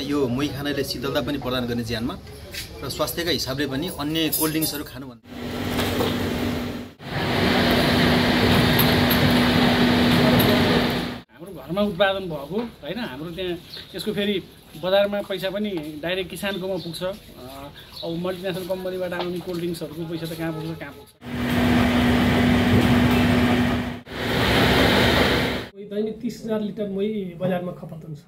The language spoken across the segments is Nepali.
यो मोही खानाले शीतलता पनि प्रदान गर्ने ज्यानमा र स्वास्थ्यका हिसाबले पनि अन्य कोल्ड ड्रिङ्क्सहरू खानुभन्दा हाम्रो घरमा उत्पादन भएको हैन हाम्रो त्यहाँ यसको फेरि बजारमा पैसा पनि डाइरेक्ट किसानकोमा पुग्छ। अब मल्टिनेसनल कम्पनीबाट आउने कोल्ड ड्रिङ्क्सहरूको पैसा त कहाँ पुग्छ दैनिक 30,000 लिटर मोही बजारमा खपत हुन्छ।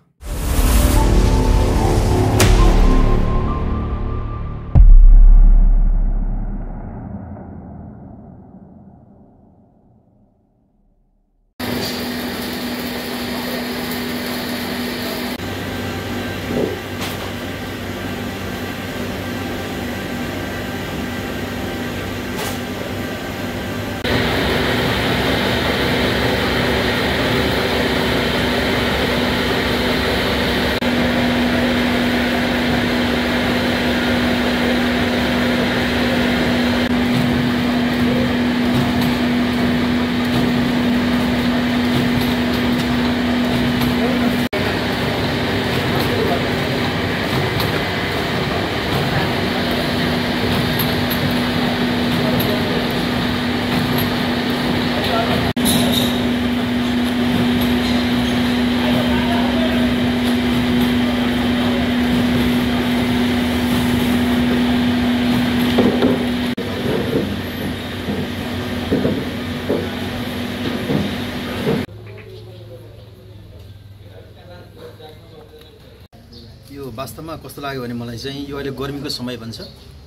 यो वास्तवमा कस्तो लाग्यो भने मलाई चाहिँ यो अहिले गर्मीको समय भन्छ।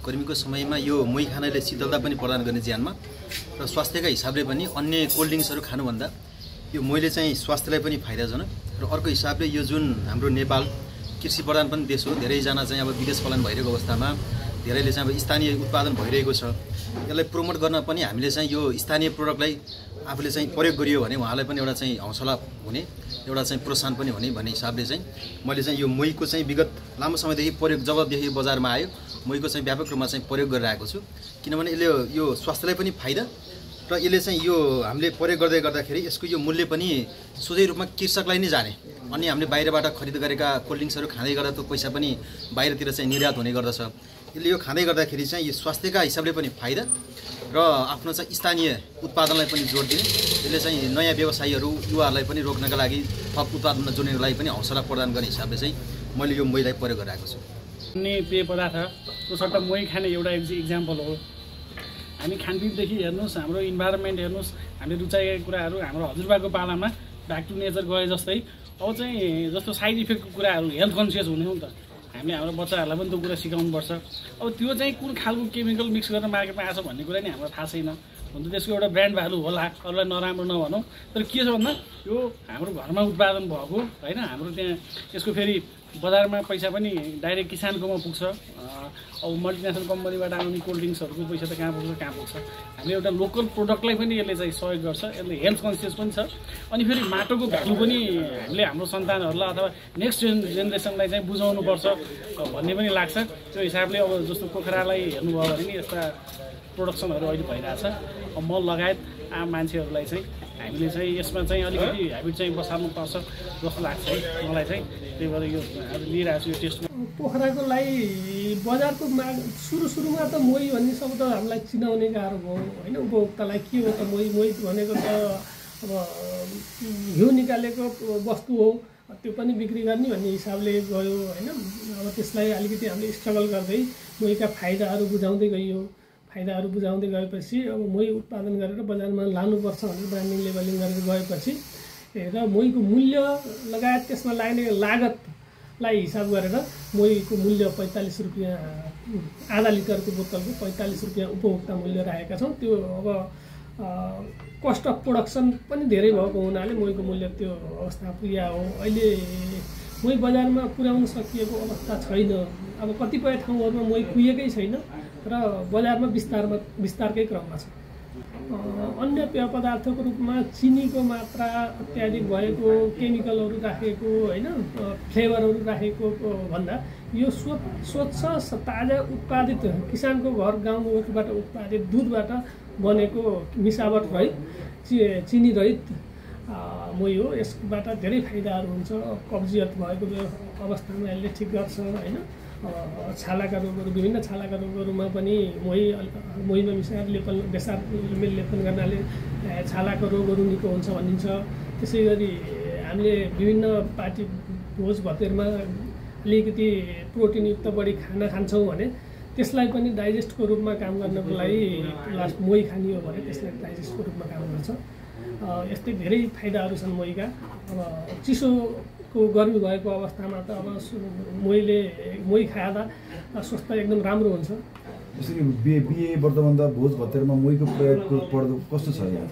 गर्मीको समयमा यो मोही खानाले शीतलता पनि प्रदान गर्ने ज्यानमा र स्वास्थ्यका हिसाबले पनि अन्य कोल्ड ड्रिङ्क्सहरू खानुभन्दा यो मोहीले चाहिँ स्वास्थ्यलाई पनि फाइदाजनक र अर्को हिसाबले यो जुन हाम्रो नेपाल कृषि प्रधान पनि देश हो, धेरैजना चाहिँ अब विदेश पलायन भइरहेको अवस्थामा धेरैले चाहिँ अब स्थानीय उत्पादन भइरहेको छ। यसलाई प्रमोट गर्न पनि हामीले चाहिँ यो स्थानीय प्रोडक्टलाई आफूले चाहिँ प्रयोग गरियो भने उहाँलाई पनि एउटा चाहिँ हौसला हुने, एउटा चाहिँ प्रोत्साहन पनि हुने भन्ने हिसाबले चाहिँ मैले चाहिँ यो मोहीको चाहिँ विगत लामो समयदेखि प्रयोग जबदेखि बजारमा आयो मोहीको चाहिँ व्यापक रूपमा चाहिँ प्रयोग गरिरहेको छु। किनभने यसले यो स्वास्थ्यलाई पनि फाइदा र यसले चाहिँ यो हामीले प्रयोग गर्दाखेरि यसको यो मूल्य पनि सोझै रूपमा कृषकलाई नै जाने। अनि हामीले बाहिरबाट खरिद गरेका कोल्ड ड्रिङ्क्सहरू खाँदै गर्दा त्यो पैसा पनि बाहिरतिर चाहिँ निर्यात हुने गर्दछ। यसले यो खाँदै गर्दाखेरि चाहिँ यो स्वास्थ्यका हिसाबले पनि फाइदा र आफ्नो चाहिँ स्थानीय उत्पादनलाई पनि जोड दिने, यसले चाहिँ नयाँ व्यवसायीहरू युवाहरूलाई पनि रोक्नका लागि थप उत्पादनमा जोड्नको लागि पनि हौसला प्रदान गर्ने हिसाबले चाहिँ मैले यो मोहीलाई प्रयोग गरिरहेको छु। अन्य पेय पदार्थको सट्टा मोही खाने एउटा इक्जाम्पल हो। हामी खानपिनदेखि हेर्नुहोस्, हाम्रो इन्भाइरोमेन्ट हेर्नुहोस्, हामीले रुचाएका कुराहरू हाम्रो हजुरबाको पालामा ब्याक टु नेचर गए जस्तै अब चाहिँ जस्तो साइड इफेक्टको कुराहरू हेल्थ कन्सियस हुने हो नि त। हामीले हाम्रो बच्चाहरूलाई पनि त्यो कुरा सिकाउनुपर्छ। अब त्यो चाहिँ कुन खालको केमिकल मिक्स गरेर मार्केटमा आएको छ भन्ने कुरा नि हामीलाई थाहा छैन। हुन त त्यसको एउटा ब्रान्ड भ्यालु होला, अरूलाई नराम्रो नभनौँ, तर के छ भन्दा यो हाम्रो घरमा उत्पादन भएको होइन हाम्रो त्यहाँ यसको फेरि बजारमा पैसा पनि डाइरेक्ट किसानकोमा पुग्छ। अब मल्टिनेसनल कम्पनीबाट आउने कोल्ड ड्रिङ्क्सहरूको पैसा त कहाँ पुग्छ। हामीले एउटा लोकल प्रोडक्टलाई पनि यसले चाहिँ सहयोग गर्छ। यसले हेल्थ कन्सियस पनि छ। अनि फेरि माटोको भ्यालु पनि हामीले हाम्रो सन्तानहरूलाई अथवा नेक्स्ट जेनेरेसनलाई चाहिँ बुझाउनुपर्छ भन्ने पनि लाग्छ। त्यो हिसाबले अब जस्तो पोखरालाई हेर्नुभयो भने नि यस्ता प्रोडक्सनहरू अहिले भइरहेछ। अब म लगायत आम मान्छेहरूलाई चाहिँ हामीले चाहिँ यसमा चाहिँ अलिकति ह्याबिट चाहिँ बसाल्नुपर्छ जस्तो लाग्छ है मलाई चाहिँ। त्यही भएर यो लिइरहेको छु यो टेस्ट। पोखराको लागि बजारको माग सुरुमा त मोही भन्ने शब्द हामीलाई चिनाउने गाह्रो भयो होइन। उपभोक्तालाई के हो त मोही भनेको त अब घिउ निकालेको वस्तु हो, त्यो पनि बिक्री गर्ने भन्ने हिसाबले गयो होइन। अब त्यसलाई अलिकति हामीले स्ट्रगल गर्दै मोहीका फाइदाहरू बुझाउँदै गएपछि अब मोही उत्पादन गरेर बजारमा लानुपर्छ भनेर ब्रान्डिङ लेबलिङ गरेर गएपछि र मोहीको मूल्य लगायत त्यसमा लाग्ने लागतलाई हिसाब गरेर मोहीको मूल्य 45 रुपियाँ, आधा लिटरको बोतलको 45 रुपियाँ उपभोक्ता मूल्य राखेका छौँ। त्यो अब कस्ट अफ प्रोडक्सन पनि धेरै भएको हुनाले मोहीको मूल्य त्यो अवस्था पुग्या हो। अहिले मोही बजारमा पुर्याउन सकिएको अवस्था छैन। अब कतिपय ठाउँहरूमा मोही पुगेकै छैन र बजारमा विस्तारकै क्रममा छ। अन्य पेय पदार्थको रूपमा चिनीको मात्रा अत्याधिक भएको, केमिकलहरू राखेको होइन, फ्लेभरहरू राखेको भन्दा यो स्वच्छ ताजा उत्पादित किसानको घर गाउँबाट उत्पादित दुधबाट बनेको मिसावट रहित, चिनी रहित मोही हो। यसबाट धेरै फाइदाहरू हुन्छ। कब्जियत भएको अवस्थामा यसले ठिक गर्छ होइन। छालाका रोगहरू, विभिन्न छालाका रोगहरूमा पनि मोहीमा मिसाएर बेसार लेपन गर्नाले छालाको रोगहरू निको हुन्छ भनिन्छ। त्यसै गरी हामीले विभिन्न पार्टी भोज भतेरमा अलिकति प्रोटिनयुक्त बढी खाना खान्छौँ भने त्यसलाई पनि डाइजेस्टको रूपमा काम गर्नको लागि लास्ट मोही खानी हो भने त्यसलाई डाइजेस्टको रूपमा काम गर्छ। यस्तै धेरै फाइदाहरू छन् मोहीका। अब चिसोको गर्मी भएको अवस्थामा त अब मोही खाँदा स्वास्थ्य एकदम राम्रो हुन्छ। जसरी बिहे व्रतबन्ध भोज भतेरमा मोहीको प्रयोगको पर्दो कस्तो छ यहाँ?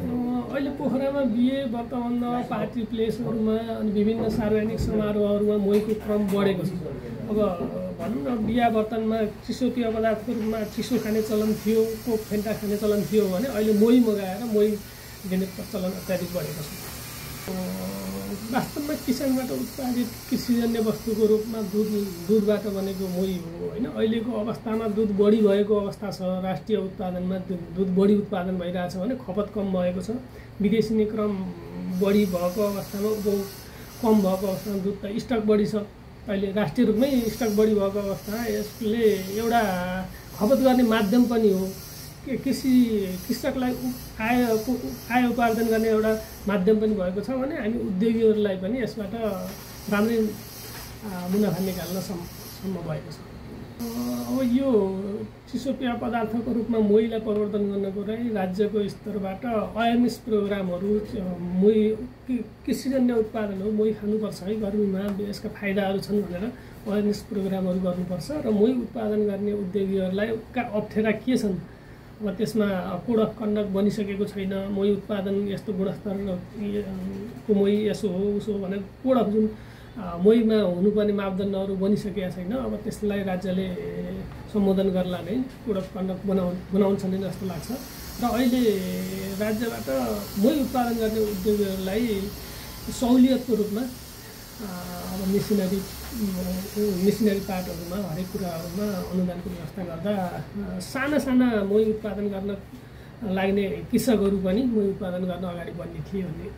अहिले पोखरामा बिहे व्रतबन्ध पार्टी प्लेसहरूमा अनि विभिन्न सार्वजनिक समारोहहरूमा मोहीको क्रम बढेको छ। अब भनौँ न बिहा बर्तनमा चिसो पेय पदार्थको रूपमा चिसो खाने चलन थियो, कोक फेन्टा खाने चलन थियो भने अहिले मोही मगाएर मोही दिने चलन अत्याधिक बढेको छ। वास्तवमा किसानबाट उत्पादित कृषिजन्य वस्तुको रूपमा दुधबाट बनेको मोही हो होइन। अहिलेको अवस्थामा दुध बढी भएको अवस्था छ। राष्ट्रिय उत्पादनमा दुध बढी उत्पादन भइरहेछ भने खपत कम भएको छ। विदेशी क्रम बढी भएको अवस्थामा उपभोग कम भएको अवस्थामा दुध त स्टक बढी छ। अहिले राष्ट्रिय रूपमै स्टक बढी भएको अवस्थामा यसले एउटा खपत गर्ने माध्यम पनि हो। कृषकलाई आय उपार्जन गर्ने एउटा माध्यम पनि भएको छ भने हामी उद्योगीहरूलाई पनि यसबाट राम्रै मुनाफा निकाल्न सम्भव भएको छ। अब यो चिसो पेय पदार्थको रूपमा मोहीलाई प्रवर्धन गर्नको लागि राज्यको स्तरबाट अवेरनेस प्रोग्रामहरू मोही कृषिजन्य उत्पादन हो, मोही खानुपर्छ है गर्मीमा, यसका फाइदाहरू छन् भनेर अवेरनेस प्रोग्रामहरू गर्नुपर्छ र मोही उत्पादन गर्ने उद्योगीहरूलाई अप्ठ्यारा के छन्। अब त्यसमा कोड अफ कन्डक्ट बनिसकेको छैन। मोही उत्पादन यस्तो गुणस्तरको मोही यसो हो उसो हो भनेर कोड अफ जुन मोहीमा हुनुपर्ने मापदण्डहरू बनिसकेका छैन। अब त्यसलाई राज्यले सम्बोधन गर्ला नै कोड अफ कन्डक्ट बनाउँछन् जस्तो लाग्छ। र अहिले राज्यबाट मोही उत्पादन गर्ने उद्योगीहरूलाई सहुलियतको रूपमा अब मेसिनरी पार्टहरूमा हरेक कुराहरूमा अनुदानको व्यवस्था गर्दा साना मोही उत्पादन गर्न लाग्ने कृषकहरू पनि मोही उत्पादन गर्न अगाडि बढ्ने थिए भन्ने